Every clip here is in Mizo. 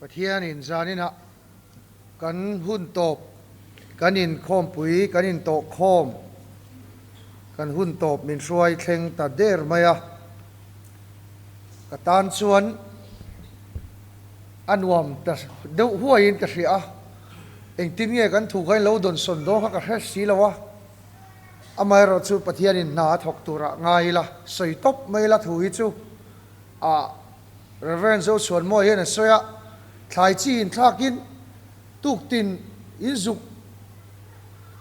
Pathianin zaninah kan hun tawp, kan inkhawmpui, kan intawhkhawm, kan hun tawp min hruai thleng ta der mai a. Ka tan chuan a nuam ta deuh huaiin ka hria a, engtin nge kan thu kha in lo dawnsawn dawn kha ka hre si lo a. Amaherawhchu Pathianin hna a thawk turah ngai ila, sawi tawp mai ila thu hi chu a Rev. Zochhuanmawi hian a sawi a, thlai chi inthlakin tuktin in zuk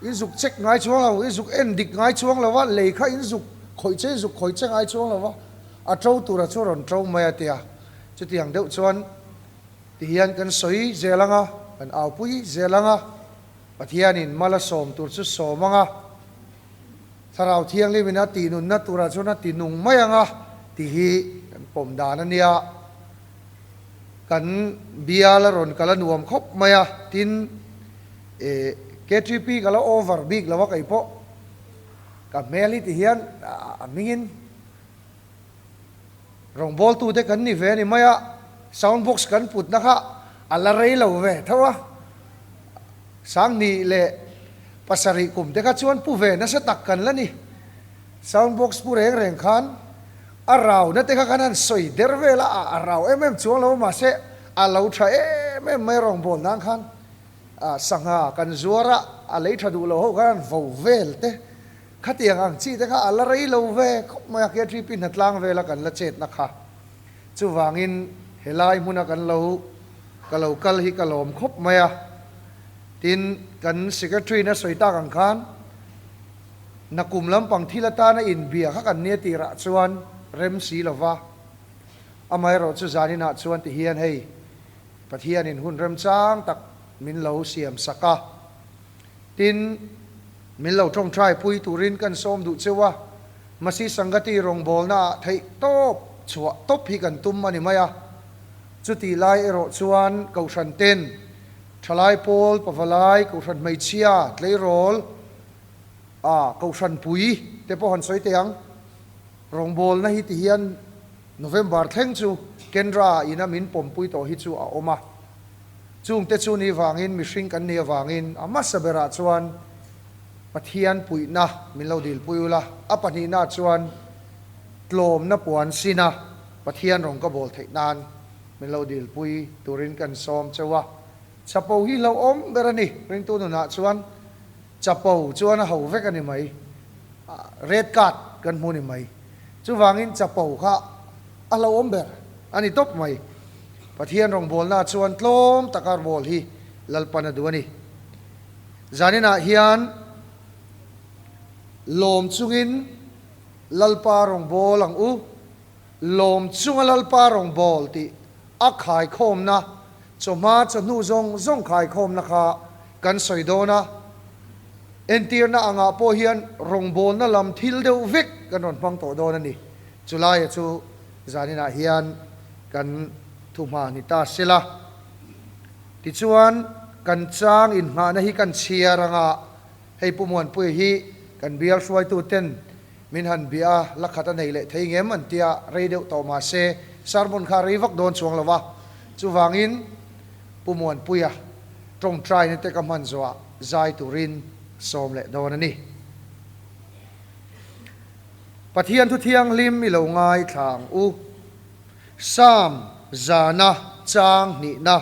in zuk check ngai chuang lo, in zuk en dik ngai chuang lo va, lei kha in zuk khawih che in zuk khawih che ngai chuang lo va, a to tura chu a rawn to mai a ti a. Chutiang deuh chuan tihian kan sawi zel ang a, kan aupui zel ang a, Pathianin mal a sawm tur chu sawm ang a, Thlarau Thianghlimin a tihnunna turah chuan a tinung mai ang a tih hi kan pawm dan a nia. Kan bial a rawn kal a nuam khawp mai a, tin eh KTP ka lo over bik lo a kei pawh ka hmel hi ti hian a hmingin rawngbawltute kan ni ve a ni mai a, sound box kan putna kha a la rei lo ve tho a. Sanghnih leh pasarih kum te kha chuan pu ve nasa tak kan la ni. Sound box pu reng reng khan a rau na te kha kan han sawi der vel a, a rau em em chuang lo mahse a lo tha em em mai rawngbâwl nan khan sangha kan zuar a, a lei tha duh lo ho khan han vo vel te khatiang ang chi te kha a la rei lo ve khawp mai a, KTP hnatlang vela kan la chetna kha. Chuvangin helai hmuna kan lo ka lo kal hi ka lawm khawp mai a, tin kan Secretary na sawi tak ang khan nakum lampang thil atana inbia kha kan nia tirah chuan rem si lova, amaherawh chu zaninah chuan ti hian hei Pathianin hun remchang tak min lo siam sak a, tin min lo tawngtai pui turin kan sawm duh cheu a. Masi Sangati rawngbawlna ah theih tawp chhuah tawp hi kan tum a ni mai a. Chutih lai erawh chuan Kohhran ten Thalai Pawl, Pavalai, Kohhran Hmeichhia, Tleirawl, ah Kohhran Pui te pawh han sawi teh ang. Rawngbawlna hi ti hian November thleng chu Kendra ina min pawmpui tawh hi chu a awm a. Chungte chu ni vangin mihring kan nih avangin a hmasa berah chuan Pathian puihna min lo dilpui ula, a pahnihna chuan tlawmna puan sina Pathian rawn ka bawl theih nan min lo dilpui turin kan sawm cheu a. Chapo hi hlauhawm ber a ni, ringtu nunah chuan chapo chuan a ho vek a ni mai, red card kan hmu ni mai. Chuvangin chapo kha a hlauhawm ber a ni tawp mai. Pathian rawngbawlna chuan tlawm taka bawl hi Lalpan a duh a ni. Zaninah hian lawm chungin Lalpa rawngbâwl ang u, lawm chunga Lalpa rawngbâwl tih a khaikhawmna, chawhma chawhnu zawng zawng khaikhawmna kha kan sawi dawn a. Entirna angah pawh hian rawngbâwlna lam thil deuh vek kan rawn hmang tawh dawn a ni. Chulaia chu zaninah hian kan thuhma ni ta sela. Tichuan, kan chang inngahna hi kan chhiar ang a, hei Pu Muanpuia hi kan bial hruaituten min han bia a, la khat a nei leh thei ngem an tia, rei deuh tawh mah se sermon kha a rei vak dawn chuang lo va. Chuvangin Pu Muanpuia tawngtaina te ka hman zawhah zai turin sawm leh dawn a ni. Pathian thu thianghlim i lo ngaithla ang u. Psalm zana chang hnihna,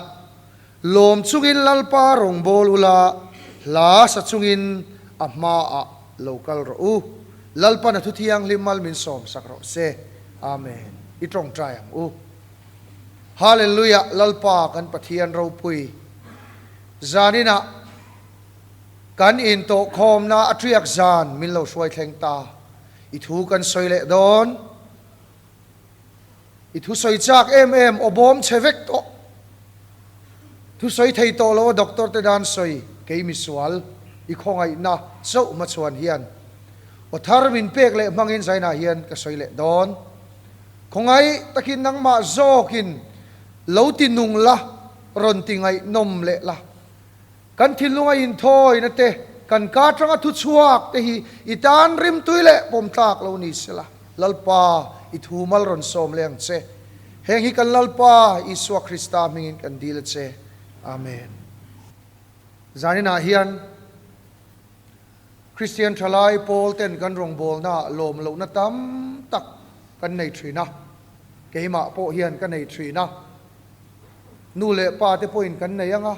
Lawm chungin Lalpa rawngbâwl ula, hla sa chungin a hmaah lo kal rawh u. Lalpan a thu thianghlim mal min sawmsak rawh se. Amen. I tawngtai ang u. Hallelujah Lalpa kan Pathian ropui zaninah kan intawhkhawmna a ṭiak zan min lo hruai thleng ta. I thu kan sawi leh dawn. I thusawi chak em em aw bawm chhe vek tawh. Thusawi thei tawh lo a doctor te dan sawi kei misual i khawngaihna chauh hmachhuan hian aw thar min pek leh hmangin zainah hian ka sawi leh dawn. Khawngaih takin nangmah zawkin lo ti nung la rawn ti ngaihnawm leh la. Kan thinlunga inthawina te, kan ka atanga thu chhuak te hi i tan rimtui leh pawm tlak lo ni sela, Lalpa, i thu mal rawn sawm leh ang che. Heng hi kan Lalpa Isua Krista hmingin kan dil a che. Amen. Zaninah hian Kristian thalai pawl ten kan rawngbawlnaah lawm lohna tam tak kan nei thin a, keimah pawh hian ka nei thin a, nu leh pa te pawhin kan nei ang a,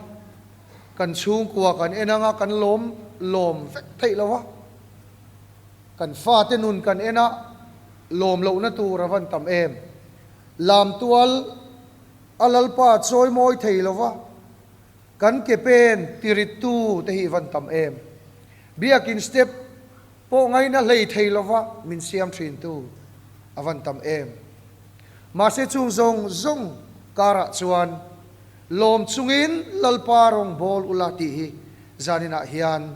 kan chhungkua kan en ang a, kan lawm lawm vek theih lo a, kan fate nun kan en a, lawm lohna tur a van tam em. Lamtual a Lalpa chawi mawi thei lo va, kan ke pen tirittu te hi van tam em. Biakin step pawh ngaina hlei thei lo va min siam thintu a van tam em. Mahse chung zawng zawng karah chuan lawm chungin Lalpa rawng bawl ula tih hi zaninah hian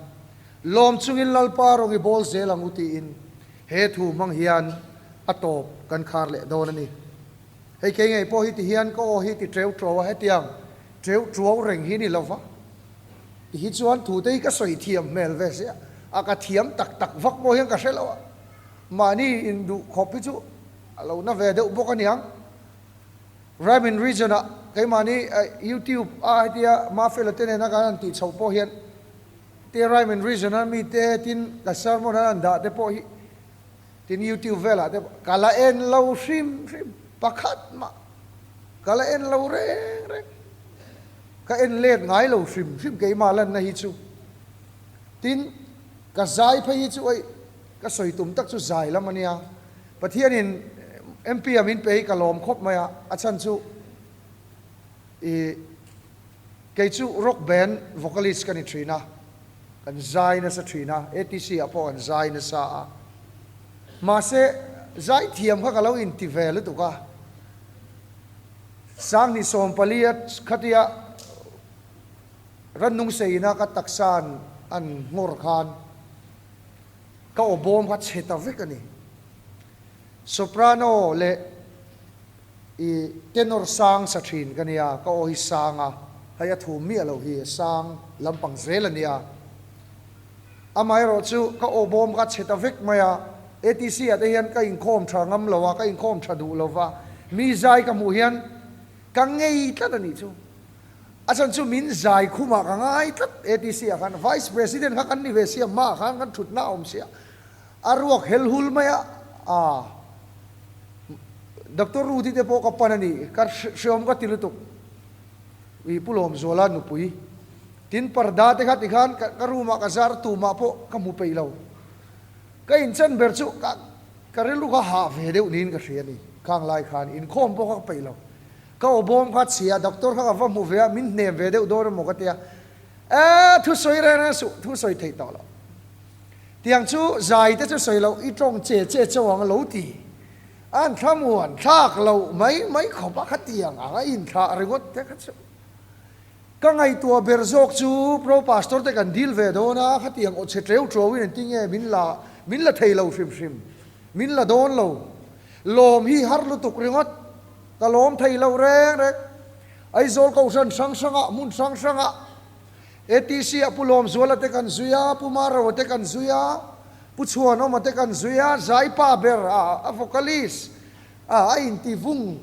lawm chungin Lalpa rawng i bawl zel ang u tiin he thu hmang hian a tawp kan khar leh dawn a ni. Hei kei ngei pawh hi ti hian ka aw hi ti treu tuau a, hetiang treu tuau reng hi ni lo va. Ti hi chuan thu te hi ka sawi thiam hmel ve sia, a ka thiam tak tak vak pawh hian ka hre lo a, mahni induh khawp hi chu a lo na ve deuh bawk a niang. Rhyme Region ah keimahni YouTube a hetia Mafela te nena kan han tih chhoh pawh hian te Rhyme Region a mite tin ka sermon an han dah te pawh hi Tin YouTube velah te ka la en lo hrim hrim pakhat mah ka la en lo reng reng ka en let ngai lo hrim hrim keimah lanna hi chu tin ka zai phei hi chu aih ka sawi tum tak chu zai lam ania Pathianin MP a min pe hi ka lawm khawp mai a a chhan chu ih kei chu rock band vocalist ka ni thin a. Kan zai nasa thin a, ATC ah pawh kan zai nasa a. Mahse, zai thiam kha ka lo inti ve lutuk a. Sanghnih 14 a khatia rannung seina ka taksa an nghawr khan ka aw bawm kha chhe ta vek a ni. Soprano leh I tenor sang sa thin ka nia, ka aw hi sang a, hei a thum miah loh hi, sang lampang zel a nia. Amaherawhchu ka aw bawm kha chhe ta vek mai a, ATC ah te hian ka inkhawm tha ngam lo a, ka inkhawm tha duh lo va, mi zai ka hmuh hian ka ngei tlat a nih chu. A chhan chu min zai khumah ka ngai tlat ATC ah khan, Vice President kha kan ni ve sia, hmaah khan kan thutna a awm sia, A ruak hel hul mai a, aa Doctor Rudy te pawh ka pan a ni, ka hreawm ka ti lutuk. Ui Pu Lawmzuala nupui tin parda te kha tikhan ka room ah ka zar tumah pawh ka hmu peih lo. Ka inchan ber chu ka ka rilru kha hah ve deuh niin ka hria a ni. Khang lai khan inkhawm pawh kha ka peih lo. Ka aw bawm kha chhia doctor kha ka va hmu ve a, min hnem ve deuh dawn emaw ka tia, ee thusawi reng reng suh, thusawi theih tawh loh. Tiang chu zai te chu sawi loh i tawng che che chauh ang lo ti. An thlamuan thlak loh mai mai khawp a khatiang ang a inthlah ringawt te kha chu. Ka ngaihtuah ber zawk chu Pro Pastor te kan dil ve dawn a, khatiang aw chhe treu treu in engtin nge min la min la thei lo hrim hrim, min la dawn lo. Lawm hi har lutuk ringawt, ka lawm thei lo reng reng. Aizawl Kohhran hrang hrangah hmun hrang hrangah ATC ah Pu Lawmzuala te kan zui a, Pu Marawa te kan zui a, Pu Chhuanawma te kan zui a, Zaipa ber a, a vocalist a, a inti vung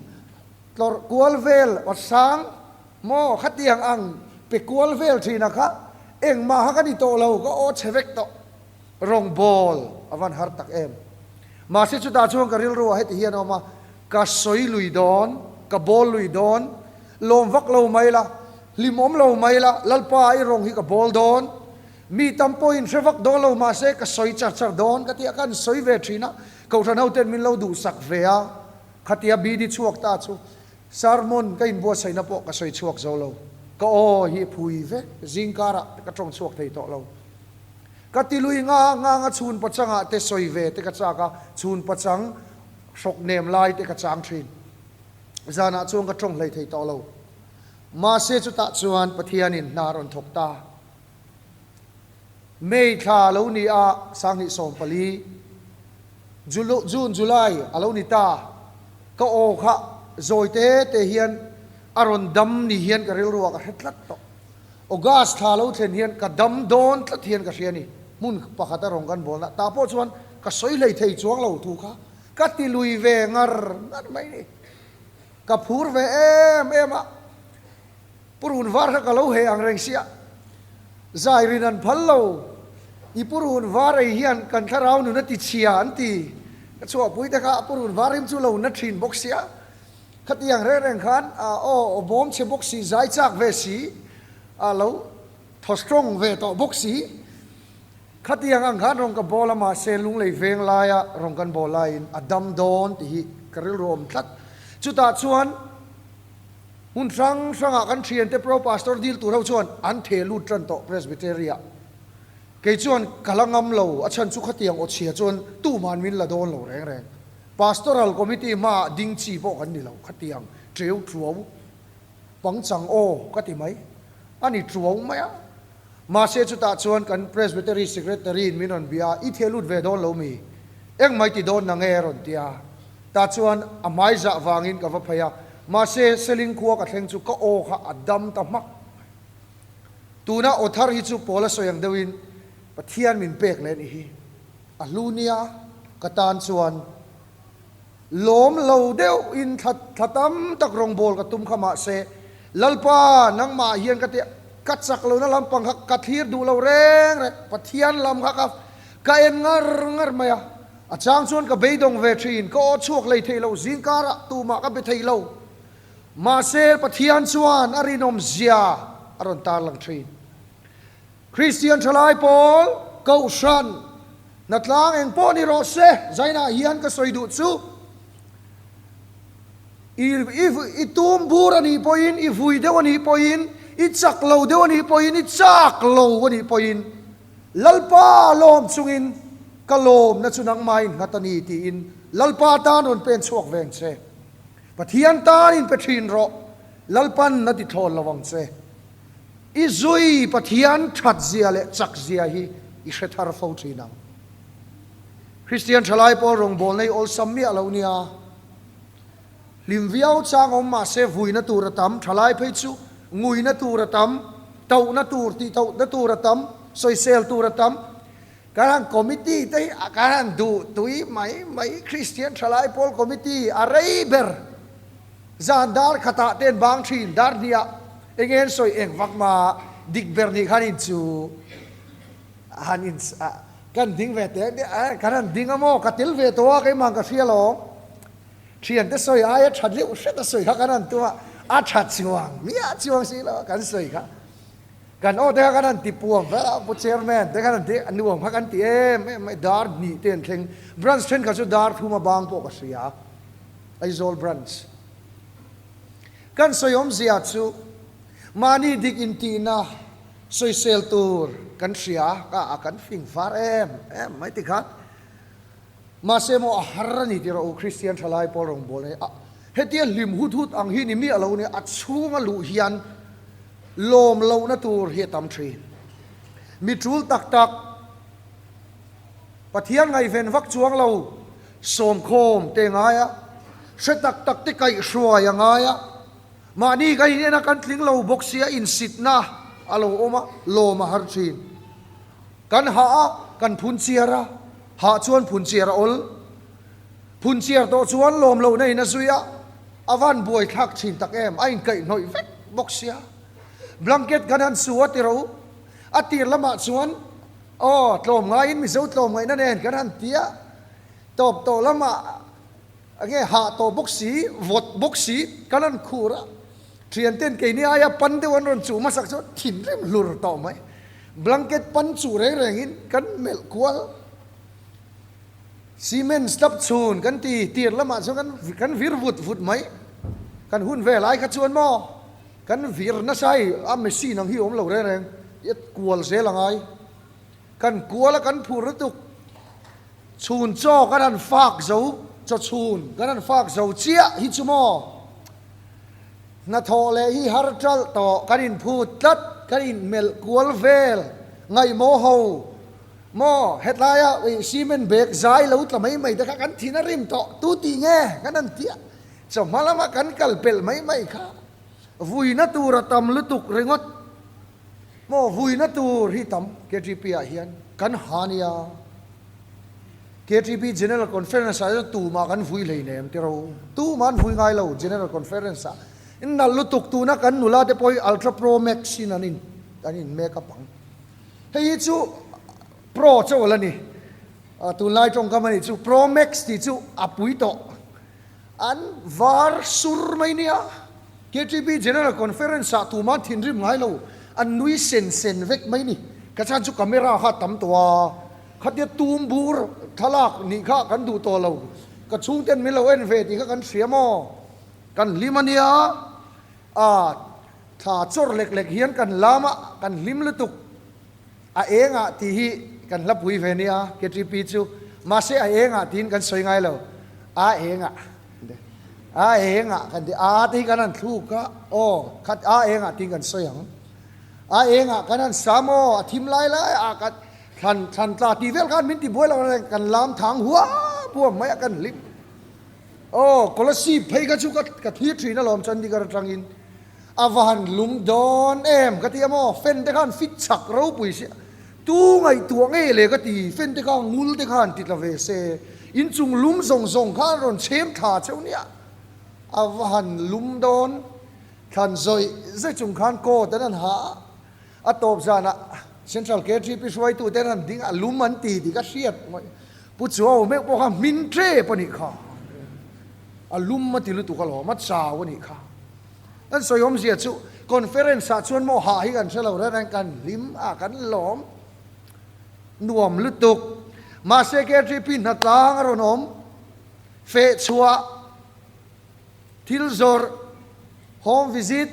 tlawrh kual vel aw sang maw khatiang ang pe kual vel thin a kha engmah kha ka ni tawh lo, ka aw chhe vek tawh. Rawngbawl a van har tak em. Mahse chutah chuan ka rilru ah heti hian a awm a, ka sawi lui dawn, ka bawl lui dawn, lawm vak lo mai la, hlimawm lo mai la, Lalpa i rawng hi ka bawl dawn, mi tam pawhin hre vak dawn lo mahse ka sawi char char dawn ka ti a, ka han sawi ve thin a, Kohhran hoten min lo duhsak ve a, khatia BD chhuak ta chu sermon ka inbuatsaihna pawh ka sawi chhuak zo lo, ka aw hi phui vek, zingkarah ka tawng chhuak thei tawh lo. Ka ti lui nga nga nga chhun pachangah te sawi ve te ka chak a, chhun pachang hrawk nem lai te ka chang thin. Zanah chuan ka tawng hlei thei tawh lo. Mahse chutah chuan Pathianin hna a rawn thawk ta. May thla a lo ni a, 2014, June, July a lo ni ta. Ka aw kha zawi te te hian a rawn dam ni hian ka rilru ah ka hre tlat tawh. August thla lo thlen hian ka dam dawn tlat hian ka hria a ni. Hmun pakhat a rawn kan bawlna tah pawh chuan ka sawi hlei thei chuang lo thu kha ka ti lui ve ngar ngar mai ni. Ka phur ve em em a, purun var kha ka lo heh ang reng sia. Zai rin an phal lo, i purun var ei hian kan thlarau nun a ti chhia an ti. Ka chhuahpui te kha purun var rim chu lo na thin bawk sia. Khatiang reng reng khan aw bawm chhe bawk si, zai chak ve si, a lo thaw strong ve tawh bawk si. Khatiang ang khan rawn ka bawl a mahse lunglei veng laia rawn kan bawl laiin a dam dawn tih hi ka rilru awm tlat. Chutah chuan hmun hrang hrangah kan thiante Pro Pastor dil tur ho chuan an theh lut tan tawh Presbytery-ah. Kei chuan ka la ngam lo, a chhan chu khatiang aw chhia chuan tuman min la dawn lo reng reng. Pastoral Committee hmaah ding chi pawh kan ni lo, khatiang teu tuau pangchang aw ka ti mai. A ni tuau mai a. Mahse chutah chuan kan Presbytery Secretary in min rawn bia a, I theh lut ve dawn lo mi? Eng mai ti dawn na nge? a rawn ti a. Tah chuan a hmai zah vangin ka va phei a, mahse Seling khua ka thleng chu ka aw kha a dam ta hmak. Tuna aw thar hi chu Paula sawi ang deuhin Pathian min pek leh nih hi. A hlu nia ka tan chuan Lawm lo deuh in thla thla tam tak rawngbâwl ka tum kha mahse, Lalpa, nangmah hian ka ti ka chak lohna lampang kha ka thlir duh lo reng reng, Pathian lam kha ka ka en ngar ngar mai a. A chang chuan ka beidawng ve thin, ka aw chhuak lei thei lo, zingkarah tumah ka be thei lo. Mahse, Pathian chuan a rinawm zia a rawn tarlang thin. Kristian thalai pawl, Kohhran, hnatlang eng pawh ni rawh se, Zainah hian ka sawi duh chu, i i tum bur a nih pawhin, i vui deuh a nih pawhin, i chak lo deuh a nih pawhin, i chak lo a nih pawhin, Lalpa lawm chungin ka lawmna chu nangmah in nghat a ni tiin Lalpa tan rawn pen chhuak veng che. Pathian tan in pe thin rawh, Lalpan a ti thlawn lo ang che. I zui Pathian that zia leh chak zia hi i hre thar fo thin ang. Kristian thalai pawl rawngbawlna i awlsam miah lo nia. Hlim viau chang awm mahse vuina tur a tam, thalai phei chu nguina tur a tam, tohna tur tih tohna tur a tam, sawisel tur a tam. Kan han committee te hi kan han duh tui mai mai Kristian thalai pawl committee a rei ber. Zan dar khatah te an bang thin, dar hniah eng nge an sawi eng vak ma dik ber nih khan in chu han in kan ding ve teh ang kan han ding a maw ka tel ve tawh a keimah ka hria lo thian te sawi aia tha deuh hret a sawi kha kan han tum a a tha chuang miah chuang si lo kan sawi kha kan aw te kha kan han ti puam vel a pu chairman te khan han ti nuam kha kan ti em em mai dar hnih te an thleng branch thenkhat chu dar thum a bang pawh ka hria. Aizawl Branch. Kan sawi awmzia chu mahni dik intihna sawisel tur kan hria a, a kan fing far em em mai tikhan. Mahse maw a har a ni tih rawh u, Kristian thalai pawl rawngbawlna hi a hetia hlim hut hut ang hi ni miah lo nia, a chhunga luh hian lawm lohna tur hi a tam thin. Mi tul tak tak. Pathian ngaihven vak chuang lo, sawmkhawm te ngai a, hre tak tak te kaihhruai a ngai a, mahni kan in en a kan tling lo bawk sia insitna a lo awm a, lawm a har thin. Kan hah a, kan phun chiar a, hah chuan phun chiar a awl. Phun chiar tawh chuan lawm lohna in a zui a, a van buai thlak thin tak em, a inkaihhnawih vek bawk sia. Blanket kan han su a ti ro, a tir lamah chuan Aw, tlawmngaiin Mizo tlawmngaihna nen kan han ti a, tawp tawh lamah nge hah tawh bawk si, vawt bawk si kan han khur a, thianten keini aia pan deuh an rawn chuh hmasak chuan thinrim hlur tawh mai. Blanket pan chuh reng rengin kan melh kual. Cement slab chhun kan ti tir lamah chuan kan kan vir vut vut mai. Kan hun ve lai kha chuan maw kan vir nasa hei a machine ang hi awm lo reng reng i kual zel a ngai. Kan kual a kan phur lutuk chhun chaw kan han fak zo chaw chhun kan han fak zo chiah hi chu maw hnathawh leh hi har talh tawh kan inphut tlat kan inmelh kual vel ngaihmawh ho Maw, hetlaia ih cement bag zai lo tla mai mai te kha kan thin a rim tawh, tu tih nge kan han ti a, chawhma lama kan kal pelh mai mai kha vuina tur a tam lutuk ringawt. Maw, vuina tur hi tam KGP ah hian kan ha nia. KTP General Conference ah hian tumah kan vui hleinem ti ro. Tumah an vui ngai lo General Conference ah. In nalh lutuk tuna kan nula te pawh hi Ultra Pro Max in an in an in make up ang. Hei hi chu Pro chauh a la ni. Tunlai tawngkam a nih chu Pro Max tih chu a pui tawh. An var sur mai nia. KTP General Conference ah tumah an thinrim ngai lo. An nui sen sen vek mai ni. Ka chan chu camera kha a tam tawh a. Khatia tum bur thlalak nih kha kan duh tawh lo. Ka chhungten min lo en ve tih kha kan hria maw? Kan hlim a nia. A thla chawr lek lek hian kan lam a, kan hlim lutuk. A engah tih hi kan hla pui ve nia KTP chu. Mahse a engah tiin kan sawi ngai lo. A engah a engah kan ti a te hi kan han thluk a aw khat a engah tiin kan sawi ang. A engah kan han sa maw a thim lai lai a kan Thlan thlan tla tih vel khan min ti buai lo reng kan lam thang huam huam mai a kan hlim. Aw Kolasib phei kha chu ka ka thlir thin alawm Chandigarh atangin a va han lum dawn em ka ti a maw fan te khan fit chak ropui sia tu ngaihtuah ngei le ka ti fan te kha ngul te khan ti tla ve se inchung lum zawng zawng khan rawn chhem thla cheu nia a va han lum dawn thlan zawih zawih chung khan coat an han ha a. A tawp zanah Central KTP hruaitute an han ding a, lum an ti tih ka hriat mai. Pu Chuau meuh pawh kha hmin tep a nih kha. A lum a ti lutuk alawm, a chau a nih kha. Kan sawi awmzia chu conference ah chuan maw hah hi kan hre lo reng reng, kan hlim a, kan lawm nuam lutuk. Mahse KTP hnatlang a rawn awm, fehchhuah, thil zawrh, home visit,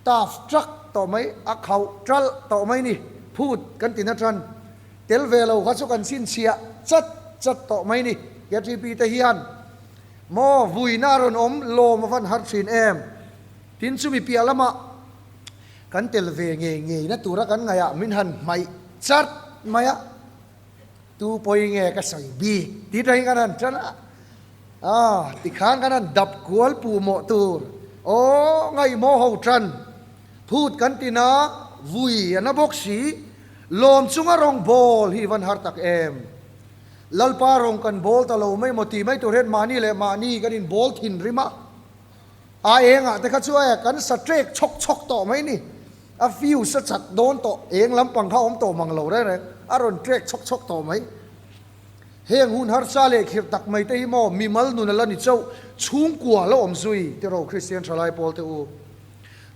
Taf trak tawh mai, a khauh ṭalh tawh mai ni. Phut kan ti na ṭan. Tel ve lo kha chu kan chhinchhiah chat chat tawh mai ni. KTP te hian maw vuina a rawn awm lawm a van har ṭhin em? Tin chumi piah lamah kan tel ve ngei ngei na tura kan ngaihah min han hmaih chat mai a. Tu pawi nge ka sawi bik tih atangin kan han tan a, ah tikhan kan han dap kual puh mawh tur aw ngaihmawh ho tan phut kan ti na vui a na bawk si, lawm chunga rawng bawl hi van har tak em. Lalpa rawng kan bawl ta lo mai maw tih mai tur hian mahni leh mahni kan in bawl thin rim a, a engah te kha chu e kan sa trek chhawk chhawk tawh mai ni. A fuse a chat dawn tawh, eng lampang kha awm tawh mang lo reng reng, a rawn trek chhawk chhawk tawh mai. Heng hun harsa leh khirh tak mai te hi maw mimal nun a la ni chauh, chhungkua la awm zui tiraw Kristian thalai pawl te u.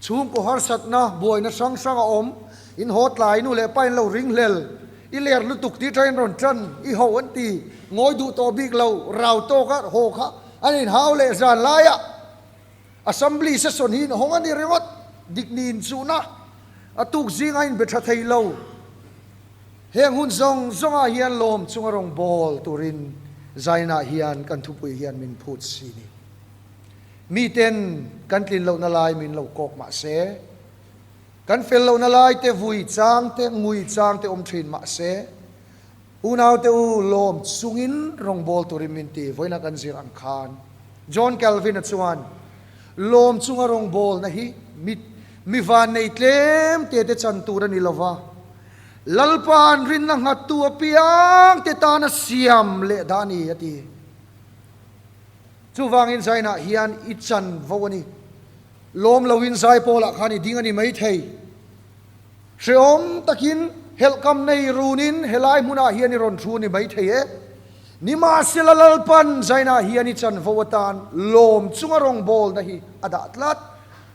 Chhungkaw harsatna, buaina hrang hrang a awm, in haw tlai nu leh pa in lo ring hlel, i ler lutuk tih atangin rawn tan, i ho an ti, ngawi duh tawh bik lo, rau tawk a haw kha an inhau leh zan laiah. Assembly session hi inhawng a ni ringawt, dik ni inchuhna a tuk zinga in be tha thei lo. Heng hun zawng zawngah hian lawm chunga rawn bawl turin Zainah hian kan thupui hian min phut si ni. Miten kan tlin lohna lai min lo kawk mah se, kan fel lohna lai te vui chang te ngui chang te awm thin mah se, Unaute u, lawm chungin rawngbâwl turin min ti, vawiina kan zir ang khan. John Calvin-a chuan, Lawm chunga rawngbâwlna hi mi mi vannei tlem te te chan tur a ni lo va, Lalpa'n rinna nghattu apiangte tana siam leh dah a ni, a ti. Chuvangin Zainah hian i chan vo a ni. Lawm loin zaipawlah khan i ding a ni maithei. Hreawm takin helhkam nei runin helai hmunah hian i rawn thu ni mai thei e. Nimahsela Lalpan Zainah hian i chanvo atan lawm chunga rawngbawlna hi a dah tlat.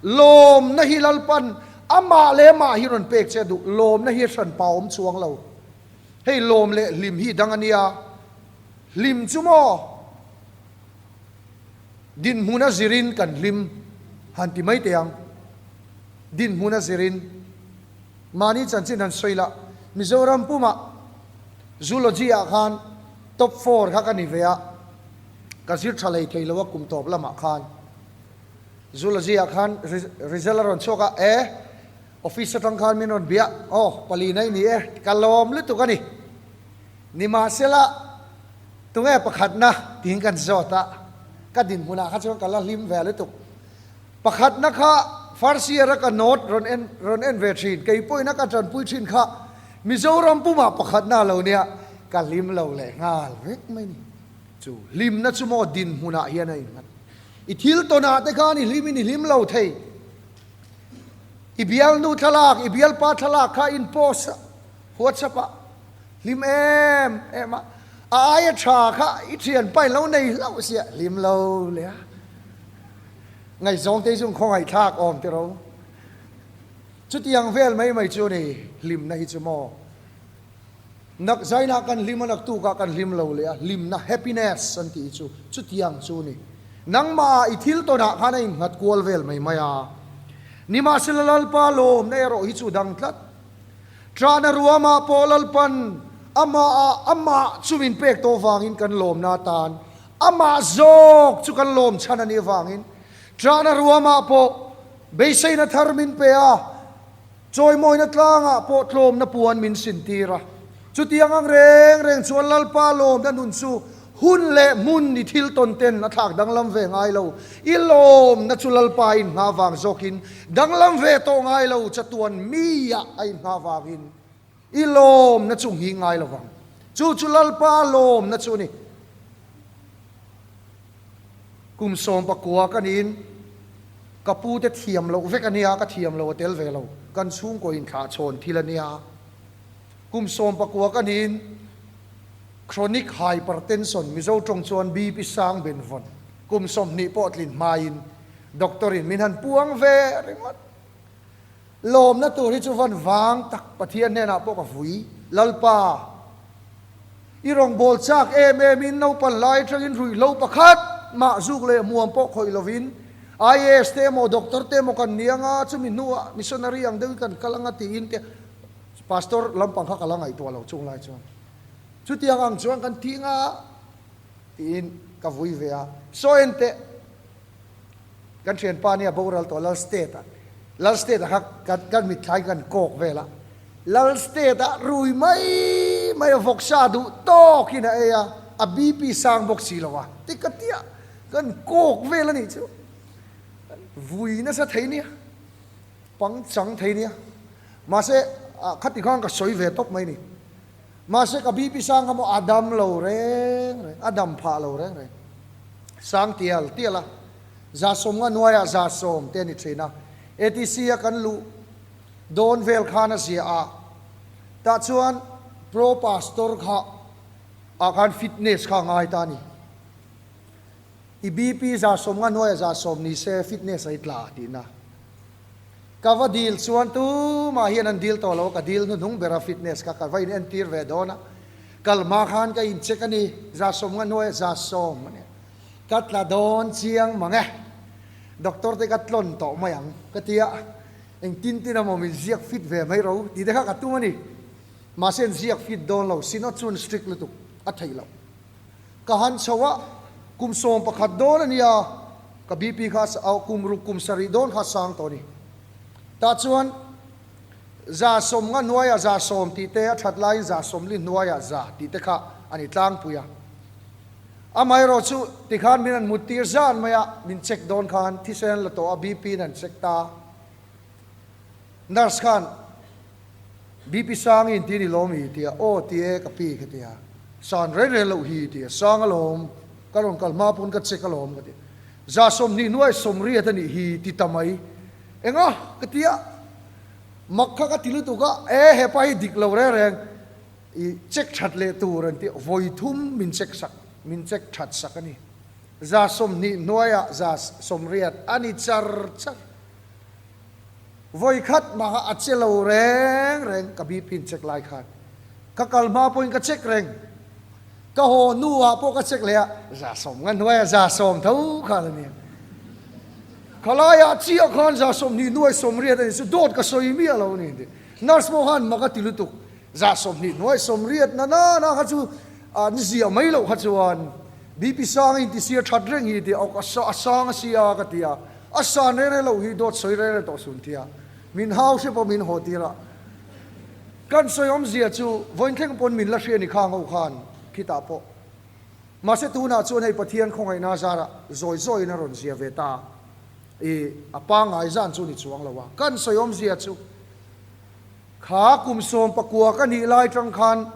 Lawmna hi Lalpan amah leh amah hi rawn pek che a duh. Lawmna hi a hranpa awm chuang lo. Hei lawm leh hlim hi dang a nia. Hlim chu maw? Dinhmuna zirin kan hlim han ti mai teh ang. Dinhmuna zirin mahni chanchin han sawi lah. Mizoram pumah Zoology ah khan top four kha ka ni ve a, ka zir tha hlei thei lo a kum tawp lamah khan. Zoology ah khan result a rawn chhuak a, e office atang khan min rawn bia, aw palina i ni e, ka lawm lutuk a ni. Nimahsela, tunge pakhatna tiin kan zawt a, ka dinhmunah kha chuan ka la hlim ve lutuk. Pakhatna kha first year a ka note rawn en rawn en ve thin, kei pawhin a ka tanpui thin kha Mizoram pumah pakhatna a lo nia. ka hlim lo leh nghal vek mai ni. Chu hlimna chu maw dinhmunah hian a innghat. I thil tawnah te khan i hlimin i hlim lo thei. I bialnu thlalak, i bialpa thlalak kha in post a, WhatsApp ah hlim em em a, a aia tha kha i thianpa in lo nei hlauh sia, hlim lo leh a. Ngaihzawng te hi chu khawngaihthlak awm tiro. Chutiang vel mai mai chu ni hlimna hi chu maw. Nak zainah kan hlim a, naktukah kan hlim lo leh a, hlimna, happiness, an tih hi chu chutiang chu ni. Nangmah i thil tawnah khan a innghat kual vel mai mai a. Nimahsela Lalpa lawmna erawh hi chu dang tlat. Ṭahna ruamah pawh Lalpan amah amah chu min pek tawh vangin kan lawmna atan amah zawk chu kan lawm chhan a nih avangin ṭahna ruamah pawh beiseina thar min pe a. Chawimawina tlangah pawh tlawmna puan min sintir a. Chutiang ang reng reng chuan Lalpa lawmna nun chu hun leh hmun i thil tawn ten a thlak danglam ve ngai lo. I lawmna chu Lalpa a inngha vang zawkin danglam ve tawh ngai lo, chatuan miah a inngha vangin i lawmna chu nghing ngai lo vang. Chu chu Lalpa lawmna chu a ni. Kum 19 ka niin ka pu te thiam loh vek a nia, ka thiam lo a tel ve lo, kan chhungkaw inthlah chhawn thil a nia. Kum 19 ka niin chronic hypertension, Mizo tawng chuan BP sang ben vawn, kum 20 pawh tlin hmain doctor in min han puang ve ringawt. Lawmna tur hi chu van vang tak Pathian hnenah pawh ka vui. Lalpa, i rawngbâwl châk em emin naupan lai aṭangin ruihhlo pakhat mah zûk leh hmuam pawh khawih lovin IAS te emaw Doctor te emaw kan ni anga chumi hnuah missionary ang deuhin kan kal anga tiin te Pastor lampang kha ka la ngaihtuah lo chung lai chuan chutiang ang chuan kan ti anga tiin ka vui ve a. Saw enteh. Kan thianpa nia boral tawh Lal State ah, Lal State ah kha kan kan mitthlai kan kawk vel a, Lal State ah rui mai mai a vawksa duh tawk in a ei a, a BP sang bawk si lo a, ti ka tia kan kawk vel a nih chu, kan vui nasa thei nia, pangchang thei nia, mahse khati khan ka sawi ve tawp mai ni, mahse ka BP sang kha maw a dam lo reng reng, a dam phah lo reng reng, sang tial tial a. 150 hnuaiah 100 te a ni thin a, ATC a kan luh dawn vel khan a zia a, tah chuan Pro Pastor kha ah khan fitness kha a ngai ta a ni. I BP 150 hnuaiah 100 ni se fitness a i tla tihna. Ka va dil chuan tumah hian an dil tawh lo, ka dil hnuhnung ber a fitness kha ka va in entir ve dawn a, kal hma khan ka in check a ni, 150 hnuaiah 100 a ni. Ka tla dawn chiang mang e. Doctor te ka tlawn tawh mai ang ka ti a, engtin tin emaw min ziak fit ve mai ro tih te kha ka tum a ni. Mahse an ziak fit dawn lo, Synod chuan strict lutuk a theih loh. Ka han chho a, kum 11 dawn a nia, ka BP kha kum ruk kum sarih dawn kha a sang tawh a ni. Tah chuan 150 hnuaiah 100 tih te, a that laiin 140 hnuaiah za tih te kha a ni tlangpui a. Amaherawh chu tikhan min an mut tir zan mai a, min check dawn khan thisen an la tawh a, BP in an check ta. Nurse khan BP sang i inti ni lawm i ti a, aw ti e ka pi ka ti a, san reng reng loh hi ti a, sang alawm, ka rawn kal hma pawn ka check alawm ka ti a, 120 hnuai 80 a nih hi ti ta mai, enga ka ti a, mak kha ka ti lutuk a, e hepa hi dik lo reng reng. I check that leh tur an tih vawi thum min check sak, min check that sak a ni. 120 hnuaiah 180 a ni char char. Vawi khat mah kha a che lo reng reng ka BP in check lai khan. Ka kal hma pawhin ka check reng. Ka haw hnuah pawh ka check leh a, 150 hnuaiah 100 tho khan a nia. Khalaiah chiah khan 120 hnuai 80 a ni chu dawt ka sawi miah lo a ni. Nurse pawh khan mak a ti lutuk. 120 hnuai 80 na na na kha chu an ziah mai loh kha chuan BP sang a inti sia that reng hi tia awk a sang a sia ka ti a, a san reng reng loh hi dawt sawi reng reng tawh sun tia min hau hre pawh min haw tir a. Kan sawi awmzia chu vawiin thleng pawn min la hria ni khang ho khan khitah pawh. Mahse tunah chuan hei Pathian khawngaihna zarah zawi zawiin a rawn zia ve ta i a pangngai zan chu ni chuang lo a. Kan sawi awmzia chu. Kha kum 19 ka nih lai tang khan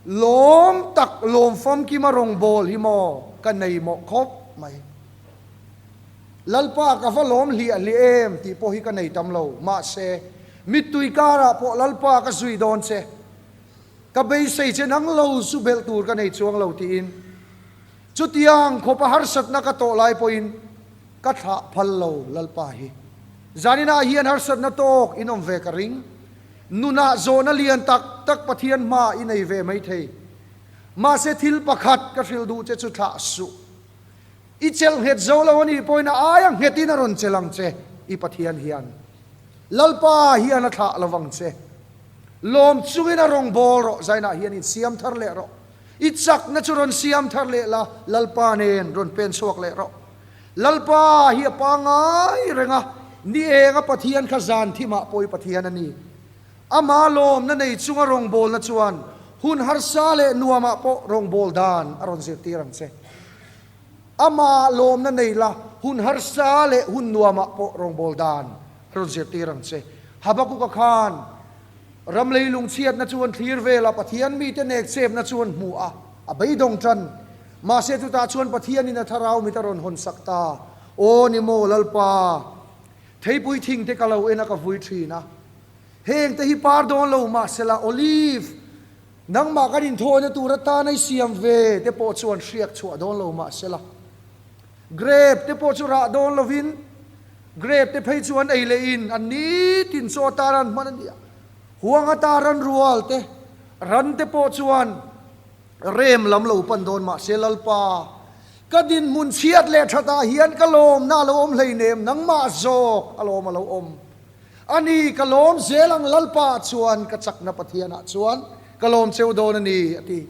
Lawm tak lawm famkima rawngbâwl hi maw ka nei mawh khawp mai. Lalpa ka va lawm hliah hliah em tih pawh hi ka nei tam lo. Mahse, mittui karah pawh Lalpa ka zui dawn che. Ka beisei che nang lo zu belh tur ka nei chuang lo tiin chutiang khawpa harsatna ka tawh lai pawhin ka thlah phal lo Lalpa hi. Zaninah hian harsatna tawk in awm ve ka ring. Nunah zawhna lian tak tak Pathian hma i nei ve mai thei. Mahse thil pakhat ka hrilh duh che chu thlah suh. I chelh nghet zo lo a nih pawhin a aia nghetin a rawn chelh ang che i Pathian hian. Lalpa hian a thlah lo vang che. Lawm chungin a rawn bawl rawh, Zainah hian insiam thar leh rawh. I chakna chu rawn siam thar leh la, Lalpa nen rawn pen chhuak leh rawh. Lalpa hi a pangai reng a, ni enga Pathian kha zan thimah pawh i Pathian a ni. Ama lawmna nei chunga rawngbawlna chuan hun harsa leh nuamah pawh rawngbâwl dan a rawn zirtir ang che. Ama lawmna nei la, hun harsa leh hun nuamah pawh rawngbâwl dan a rawn zirtir ang che. Habakuka khan ram leilung chhiatna chu an thlir vel a, Pathian mite nek chepna chu an hmu a, a beidawng tan. Mahse chutah chuan Pathianin a thlarau mit a rawn hawnsak ta. Aw ni maw Lalpa, theipui thingte ka lo en a ka vui thin a, hengte hi par dawn lo mahsela Olive, Nangmah kan inthawina tur atana i siam ve te pawh chuan hriak chhuah dawn lo mah sela, grape te pawh chu rah dawn lovin, grape te phei chu an ei leh in an nitin chaw atan an hman a nia. Huang ata ran rual te, ran te pawh chuan rem lam lo pan dawn mah se Lalpa, ka dinhmun chhiat leh thatah hian ka lawmna a lo awm hleinem, nangmah zawk a lawm a lo awm. A ni, ka lawm zel ang Lalpa chuan ka chakna Pathianah chuan ka lawm cheu dawn a ni, a ti.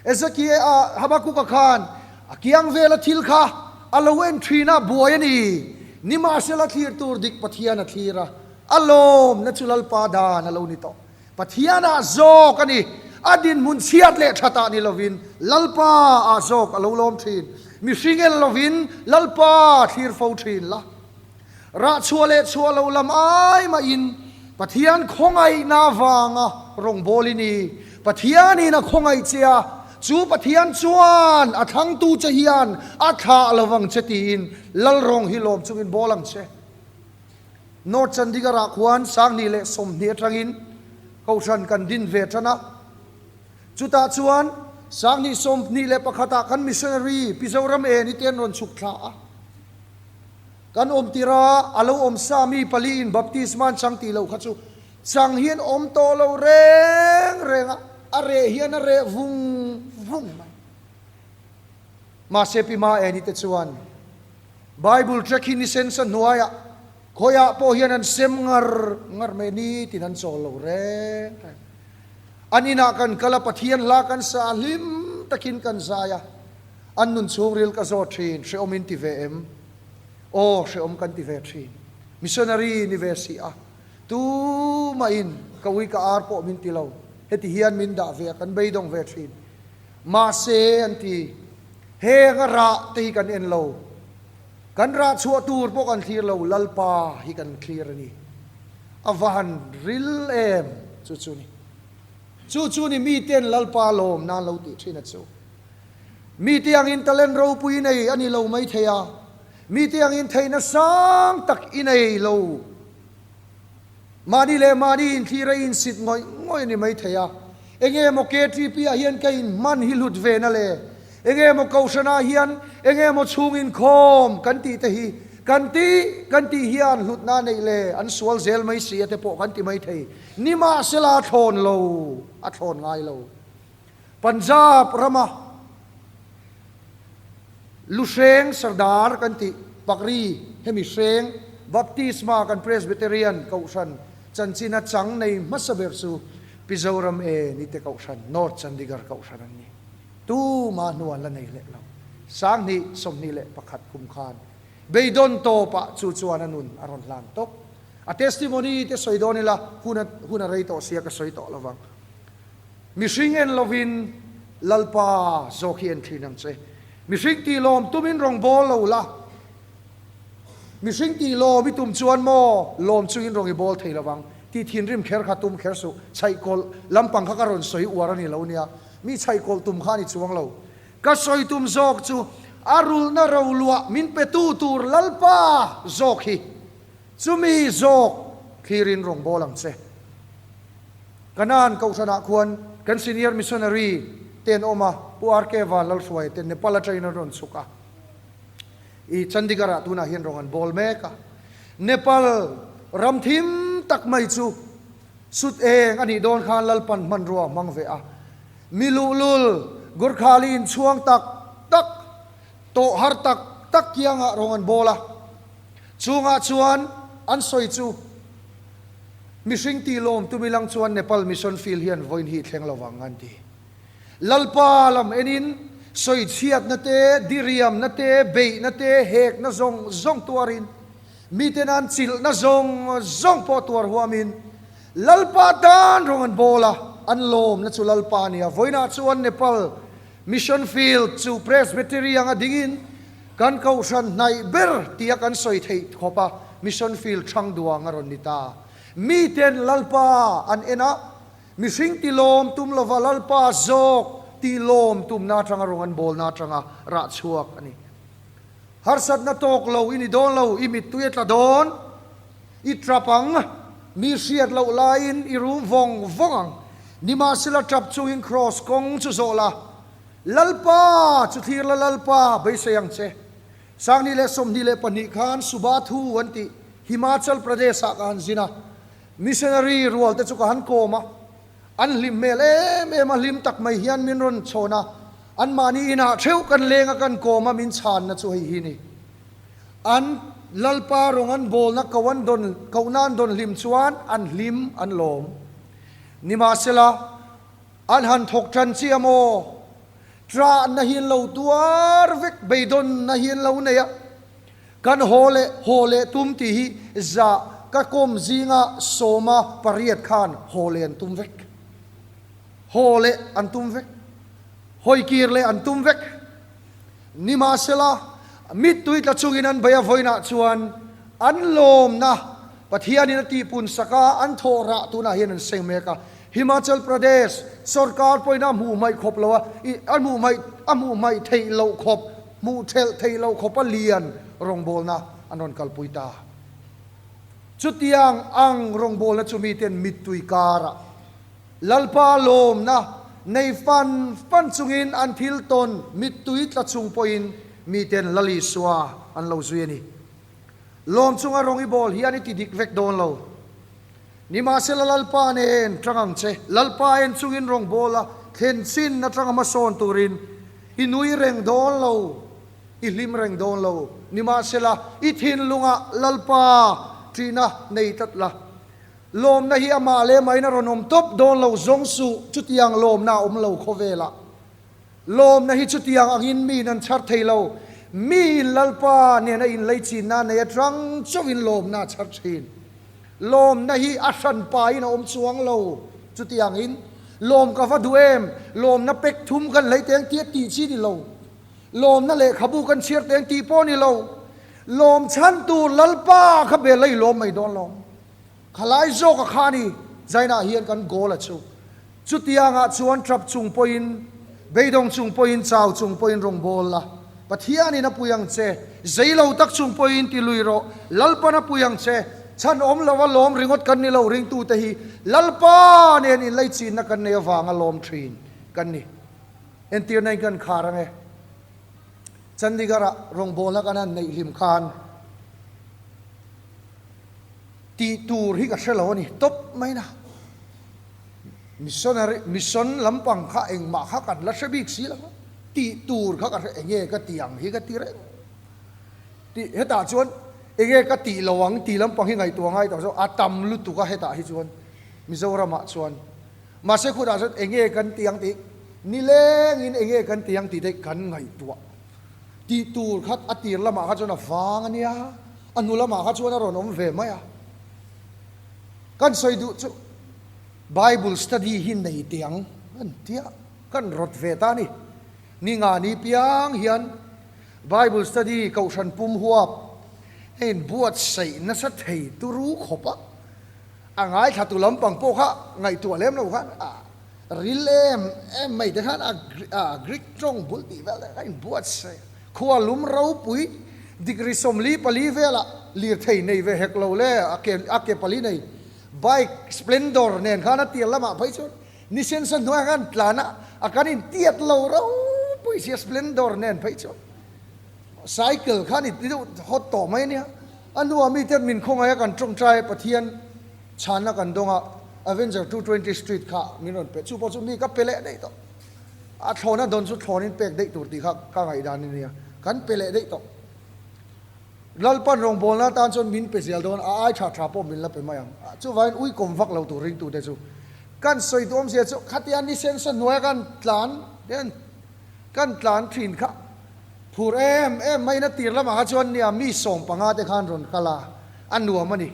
Ezekiel-a Habakuka khan a kiang vela thil kha a lo en thin a, buai a ni. Nimahsela thlir tur dik Pathian a thlir a, a lawmna chu Lalpa dan a lo ni tawh. Pathianah zawk a ni, a dinhmun chhiat leh thatah ni lovin Lalpa-ah zawk a lo lawm thin. Mihring en lovin Lalpa thlir fo thin la. Rah chhuah leh chhuah lo lam ai mahin Pathian khawngaihna avanga rawngbâwl i ni. Pathianin a khawngaih che a, chu Pathian chuan a thlangtu che hian a thlah lo vang che tiin Lal rawng hi lawm chungin bâwl ang che. North Chandigarh-ah khuan 2020 atangin Kohhran kan din ve tan a. Chutah chuan 2021-ah kan missionary Pi Zoram Eni te an rawn chhuk thla a. Kan awm tir a, a lo awm sa mi paliin baptisma an chang tih loh kha chu chang hian awm tawh lo reng reng a, a reh hian a reh vung vung mai. Mahse Pi Maeni te chuan Bible track hi ni sensa hnuaiah khawiah pawh hian an sem ngar ngar mai nitin an chawl lo reng reng. An inah kan kal a, Pathian hla kan sa a, hlim takin kan zai a. An nun chhungril ka zawt thin, hrehawm in ti ve em? Aw, hrehawm kan ti ve thin. Missionary ni ve si a, tumahin ka ui ka ar pawh min ti lo, heti hian min dah ve a, kan beidawng ve thin. Mahse an ti, heng a rah te hi kan en lo, kan rah chhuah tur pawh kan thlir lo, Lalpa hi kan thlir a ni. A va han ril em chu chu ni. Chu chu ni miten Lalpa lawm nan lo tih thin a chu. Mite angin talent ropui i nei a ni lo mai thei a, mite angin theihna sang tak i nei lo. Mahni leh mahni inthlir a insit ngawih ngawih a ni mai thei a. Enge maw KTP ah hian ka inhman hi hlut ve na le? Enge maw Kohhran ah hian enge maw chhung inkhawm kan tih te hi kan tih kan tih hian hlutna a neih le? An sual zel mai si a te pawh kan ti mai thei. Nimahsela a thlawn lo, a thlawn ngai lo. Punjab rama Luhreng Sardar kan tih Pakri hemi hreng Baptisma kan Presbyterian Kohhran chanchina chang nei hmasa ber chu Pi Zoram E Nite Kohhran, North Chandigarh Kohhran an ni. Tuma hnu an la nei leh lo. 2021 kum khan beidawn tawpah chu chuan a nun a rawn hlan tawp. A testimony te sawi dawn ila hun a hun a rei tawh sia ka sawi tawh lovang. Mihring en lovin Lalpa zawk hi en thin ang che. Mihring tih lawm tumin rawn bawl lo la. Mihring tih lawm i tum chuan maw lawm chungin rawn i bawl thei lovang tih thinrim kher kha tum kher suh. Chhaihkawlh lampang kha ka rawn sawi uar a ni lo nia. Mi chhaih kawlh tum kha a ni chuang lo. Ka sawi tum zawk chu a rulhna roluah min petu tur Lalpa zawk hi chumi zawk thlirin rawngbâwl ang che. Kanaan Kohhranah khuan kan senior missionary te an awm a, Pu RK Vanlalhruaia te Nepal atangin an rawn chhuk a. I Chandigarh ah tunah hian rawng an bawl mek a. Nepal ram thim tak mai chu sut eng a nih dawn khan Lalpan hmanrua a hmang ve a. Mi luhlul, Gurkhali inchhuang tak tak, tawh har tak tak kiangah rawng an bawl a. Chungah chuan an sawi chu mihring tih lawm tumi lang chuan Nepal mission field hian vawiin hi thleng lo vang an ti. Lalpa lam enin sawichhiatna te, diriamna te, beihna te, hekna zawng zawng tuarin, miten an chilhna zawng zawng pawh tuar huamin Lalpa tan rawng an bawl a, an lawmna chu Lalpa a ni a. Vawiinah chuan Nepal Mission Field chu Presbytery anga dingin kan kohhran hnaih ber tia kan sawi theih khawp a, Mission Field hrang duang a rawn ni ta. Miten Lalpa an en a, Mihring ti lawm tum lova Lalpa zawk tih lawm tumna atanga rawng an bawlna atanga rah chhuak a ni. Harsatna tawk lo i ni dawn lo, i mittui a tla dawn, i tap ang, mi hriat loh laiin i rum vawng vawng ang. Nimahsela tap chungin kraws kawng chu zawh la, Lalpa chu thlir la Lalpa beisei ang che. 2022 khan Subathu an tih Himachal Pradesh-ah ka han zin a, Missionary rual te chu ka han kawm a, an hlim hmel em em a, hlim tak mai hian min rawn chhawn a, anmahni inah theuh kan leng a kan kawm a, min chhanna chu hei hi ni. An Lalpa rawng an bawlna ko an dawn, kohna an dawn hlim chuan an hlim an lawm. Nimahsela, an han thawk tan chiah maw? Ṭahna hi an lo tuar vek, beidawnna hi an lo nei a. Kan haw leh haw leh tum tih hi zah ka kawm zinga sawma pariat khan haw leh an tum vek. Haw leh an tum vek. Hawikir leh an tum vek. Nimahsela, mittui tla chungin an bei a vawiinah chuan an lawmna Pathianin a tihpun sak a, an thawh rah tunah hian an seng mek a. Himachal Pradesh sorkar pawhin a hmuh hmaih khawp lo a, a hmuh hmaih a hmuh hmaih theih loh khawp, hmuh thelh theih loh khawpa lian rawngbawlna an rawn kalpui ta. Chutiang ang rawngbawlna chu miten mittui karah Lalpa lawmna nei fan fan chungin an thil tawn mittui tla chung pawhin miten Lal Isua an lo zui a ni. Lawm chunga rawng i bawl hian i ti dik vek dawn lo. Nimahsela Lalpa nen tang ang che, Lalpa en chungin rawng bawl a thlen chin atanga hmasawn turin i nui reng dawn lo, i hlim reng dawn lo. Nimahsela i thinlungah Lalpa ṭihna nei tlat la. Lawmna hi amah leh amahin a rawn awm tawp dawn lo zawng suh, chutiang lawmna a awm lo khawvelah. Lawmna hi chutiang angin miin an chhar thei lo. Miin Lalpa nena inleichinna a nei atang chauhin lawmna a chhar thin. Lawmna hi a hran pahin a awm chuang lo. Chutiangin, lawm ka va duh em? Lawmna pek thum kan hlei teng tih a tih chi ni lo. Lawmna lehkhabu kan chhiar teng tih pawh ni lo. Lawm chhan tur Lalpa kha bel a i lawm mai dawn lo. Khalai zawka kha a ni, Zainah hian kan goal a chu. Chutiangah chuan ṭap chung pawhin, beidawng chung pawhin, chau chung pawhin rawngbâwl la. Pathianin a pui ang che. Zei lo tak chung pawhin ti lui rawh. Lalpan a pui ang che. Chhan awm lova lawm ringawt kan ni lo ringtute hi Lalpa nen inleichinna kan nei avanga lawm ṭhin kan ni. Entirna in kan khar ang e. Chandigarh-ah rawngbâwlna kan han neih hlim khan tih tur hi ka hre lo a ni tawp mai na. Missionary, mission lampang kha engmah kha kan la hre bik si lo a, tih tur kha ka hre, enge ka ti ang hi ka ti reng. Tih, hetah chuan enge ka tih lo ang tih lampang hi ngaihtuah ngai tawh zawk, a tam lutuk a hetah hi chuan Mizoramah chuan. Mahse khutah chuan enge kan ti ang tih, nilengin enge kan ti ang tih te kan ngaihtuah. Tih tur kha a tir lamah kha chuan a vang a nia, a hnu lamah kha chuan a rawn awm ve mai a. Kan sawi duh chu Bible study hi nei teh ang kan tia kan rawt ve ta a ni. Ni nga ni piang hian Bible study kohhran pum huap a inbuatsaih nasa thei turu khawp a, a ngaithla tu lampang pawh kha ngaihtuah lem lo khan a. Ril em em mai te khan a Greek tawng bul tih vel te kha inbuatsaih a. Khua lum ropui degree 44 velah lirthei nei ve hek lo le, a ke a ke pali nei bike Splendor nen khan a tir lamah phei chuan ni sensa hnuaiah khan tlan a, a kan intiat lo ropui sia Splendor nen phei chuan cycle khan i ti deuh hawt tawh mai ania. A hnuah mite min khawngaih a kan tawngtai a Pathian chhanna kan dawng a, Avenger 220 Street kha min rawn pe, chu pawh chu mi ka pe leh daih tawh. A thlawna dawn chu thlawnin pek daih tur tih kha ka ngaihdan a nia, kan pe leh daih tawh. Lalpan rawngbawlna atan chuan min pe zel dawn, a ai tha tha pawh min la pe mai ang. Chuvangin ui kawm vak lo tur ringtute chu kan sawi duh awmzia chu khatia ni sensa hnuaia kan tlan kan tlan thin kha phur em em maiin a tir lamah kha chuan nia mi 15 te khan rawn kal a, a nuam a ni.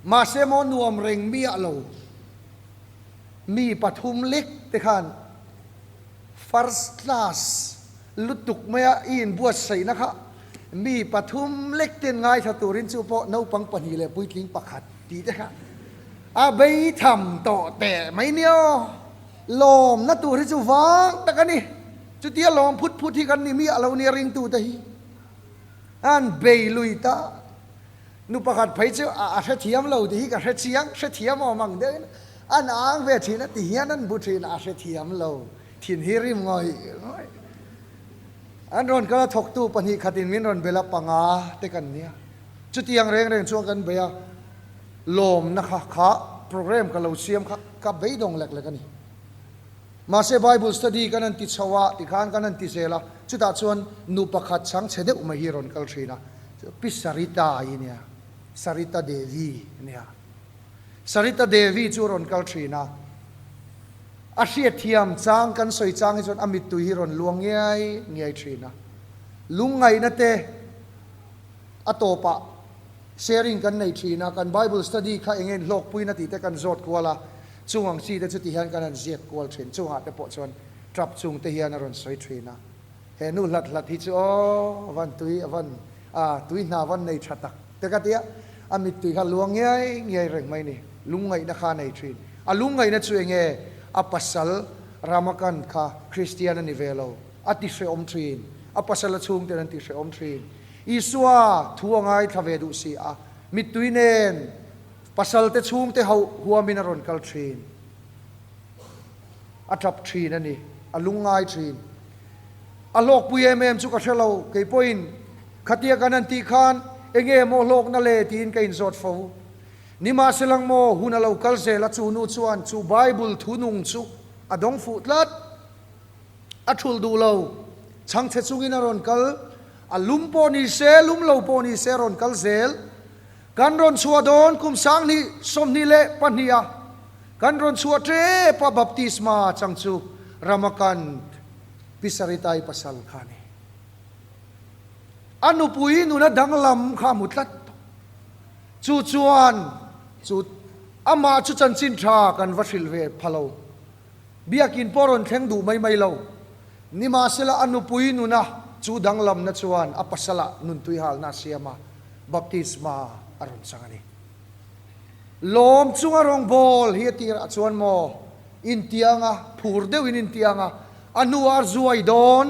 Mahse maw nuam reng miah lo. Mi pathum lek te khan first class lutuk maia i inbuatsaihna kha mi pathum lek ten ngaithla turin chu pawh naupang pahnih leh puitling pakhat tih te kha a bei tham tawh teh mai nia aw. Lawmna tur hi chu vang tak a ni. Chutia lawm phut phut hi kan ni miah lo nia ringtute hi an bei lui ta. Nu pakhat phei chu a hrethiam lo tih hi ka hre chiang, hrethiam awm ang deuhin an ang ve thin a ti hian an bu thin a, a hrethiam lo thin hi rim ngawih ngawih. An rawn kal a thawktu pahnih khatin min rawn bel a, panga te kan nia. Chutiang reng reng chuan kan bei a, lawmna kha kha program ka lo siam kha ka beidawng lek lek a ni. Mahse Bible study kan han ti chho a, tikhan kan han ti zel a, chutah chuan nu pakhat chhang chhe deuh mai hi rawn kal thin a, Pi Sarita i nia, Sarita Devi a nia. Sarita Devi chu rawn kal thin a, a hriatthiam chang kan sawi chang hi chuan a mittui hi rawn luang ngiai ngiai thin a. Lungngaihna te a tawpah sharing kan nei thin a, kan Bible study kha eng nge inhlawkpuina tih te kan zawt kual a, Chung ang chi te chu ti hian kan han ziak kual thin. Chungah te pawh chuan trap chung te hian a rawn sawi thin a. He nu hlat hlat hi chu aw a van tui a van a tui hna van nei tha tak te ka tia. A mittui kha luang ngiai ngiai reng mai ni. Lungngaihna kha a nei thin. A lungngaihna chu enge a pasal Ramakan kha Kristian a ni ve lo. A ti hrehawm thin. A pasal a chhungten an ti hrehawm thin. Isua thu a ngaithla ve duh si a. Mittui nen Pasalte chhungte hauh huamin a rawn kal thin. A tap thin a ni. A lungngai thin. A hlawkpui em em chu ka hre lo. Kei pawhin khatia kan han tih khan enge maw hlawkna le tiin ka inzawt fo. Nimahselang maw hun a lo kal zel a chu nu chuan chu Bible thu nung chu a dawng fuh tlat. A thulh duh lo. Chhangchhe chungin a rawn kal. A lum pawh ni se, lum lo pawh ni se a rawn kal zel. Kan rawn chhuah dawn kum 2022 a kan rawn chhuah tep a baptisma chang chu Ramakant Pi Saritai pasal kha a ni. A nupui nuna danglam kha a hmu tlat tawh. Chu chuan chu amah chu chanchin tha kan va hrilh ve pha lo. Biakin pawh rawn thleng duh mai mai lo. Nimahsela a nupui nuna chu danglamna chuan a pasalah nuntui halna a siam a. Baptisma a rawn chang a ni. Lawm chunga rawngbâwl hi a tirah chuan maw intiang a, phur deuhin intiang a, a hnuah a zuai dawn.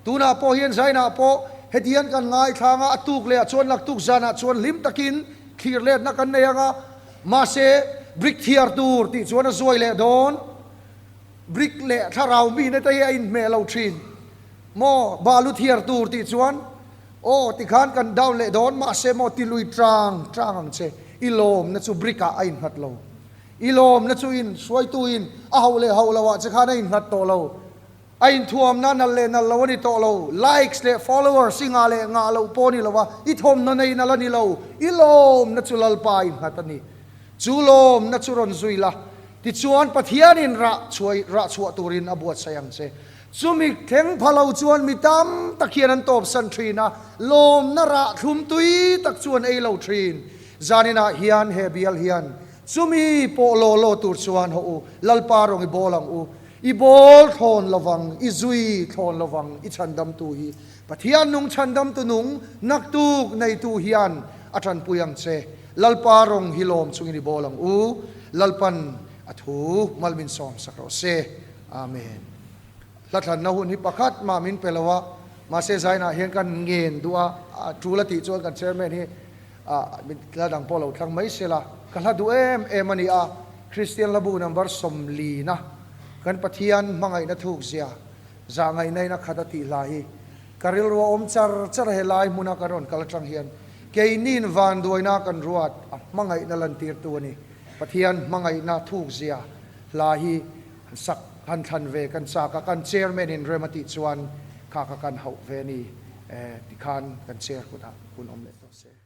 Tunah pawh hian Zainah pawh heti hian kan ngaithlang a, a tuk lehah chuan laktuk zanah chuan hlim takin thlir letna kan nei ang a, mahse brick thiar tur tih chuan a zuai leh dawn. Brick leh thlarau mihna te hi a inhmeh lo thin. Maw balu thiar tur tih chuan Aw, tikhan kan down leh dawn, mahse maw ti lui tang tang ang che, i lawmna chu brick ah a innghat lo. I lawmna chu in hruaituin a hauh leh hauh lo ah che khan a innghat tawh lo. A inthuamna nalh leh nalh lo a ni tawh lo, likes leh followers i ngah leh ngah loh pawh a ni lo a, i thawmhnaw nei nalh a ni lo, i lawmna chu Lalpa a innghat a ni. Chu lawmna chu rawn zui la, tichuan Pathianin rah chhuai rah chhuah turin a buatsaih ang che. Chumi thleng pha lo chuan mi tam tak hian an tawpsan thin a, lawmna rah thlum tui tak chu an ei lo thin. Zaninah hian he bial hian chumi pawh law law tur chuan haw u, Lalpa rawng i bawl ang u. I bawl thlawn lovang, i zui thlawn lovang, i chhandamtu hi Pathian nung chhandamtu nung naktuk neitu hian a tanpui ang che. Lalpa rawng hi lawm chungin i bawl ang u. Lalpan. A thu mal min sawm sak rawh se. Amen. Hla thlanna hun hi pakhat mah min pe lo a, mahse zainah hian kan ngen duh a, a tul a tih chuan kan chairman hi hla dang pawh lo thlang mai sela, ka hla duh em em a ni a, Kristian hlabu number sawmlina kan Pathian hmangaihna thuk zia zahngaihna in a khat a tih hla hi ka rilru a awm char char a, helai hmuna kan rawn kal atang hian keiniin vanduaina kan ruat a hmangaihna lantirtu a ni. Pathian hmangaihna thuk zia hla hi Han sak han thlan ve kan chak a, kan chairman in rem a tih chuan kha kha kan hauh ve a ni e tikhan kan chair kutah hun awm leh tawh se.